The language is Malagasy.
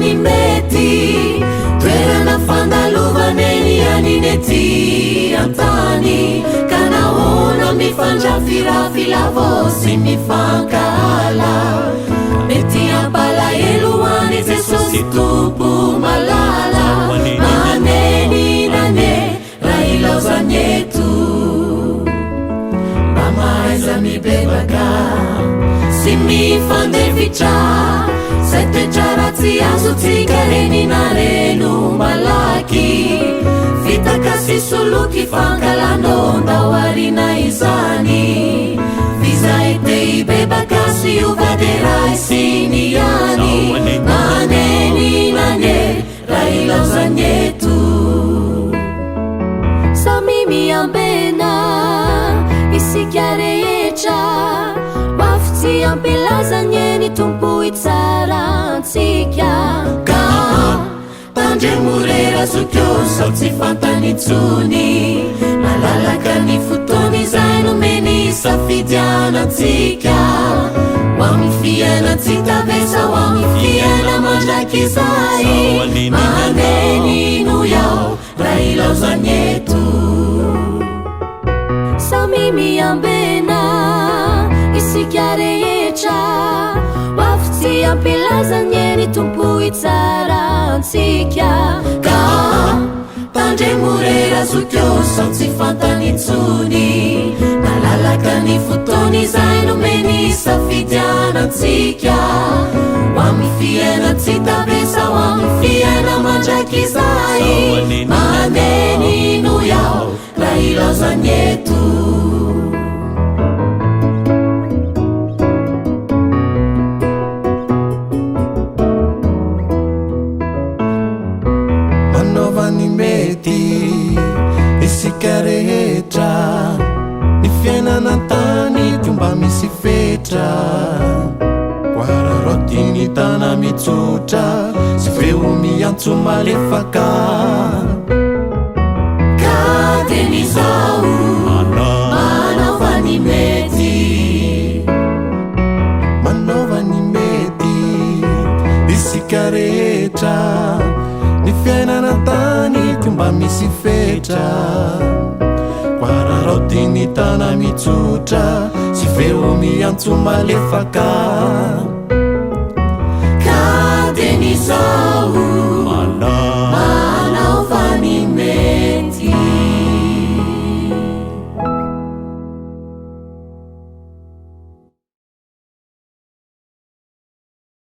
ny mety. Toerana fandalovana eny ihany ny ety an-tany. Ka nahoana mifandrafirafy lavo sy mifankahala? Mety hampalahelo an'i Jesosy Tompo malala. Manenina anie raha ilaozany eto. Mba mahaiza mibebaka sy mifandefitra Zay toetra ratsy azontsika renina reno malaky Fitaka sy soloky fankalanao ndao arina izany F'izahay te hibebaka sy hiova dia raisiny ihany Manenina anie raha ilaozany eto. Samy miambena isika rehetra Mafy tsy ampilaza anie ny Tompo hitsara antsika Ka tandremo re razoky ô sao tsy fantany intsony Malalaka ny fotoana izay nomeny hisafidianantsika Ho amin'ny fiainan-tsy tavesa ho amin'ny fiaina mandrakizay Manenino iaho raha ilaozany eto Samy miambena isika rehetra Ho avy tsy hampilaza anie ny Tompo hitsara antsika Ka Tandremo re razoky ô sao tsy fantany intsony Malalaka ny fotoana izay nomeny hisafidianantsika Ho amin'ny fiainan-tsy tavesa ho amin'ny fiaina mandrakizay Manenino iaho raha ilaozany eto. Manaova ny mety isika rehetra Ny fiainana an-tany ko mba misy fetra Koararaoty ny tana mitsotra Sy feo miantso malefaka Ka teny izao manaova ny mety Manaova ny mety isika rehetra Ny fiainana an-tany ko mba misy fetra Koararaoty ny tana mitsotra Sy feo miantso malefaka.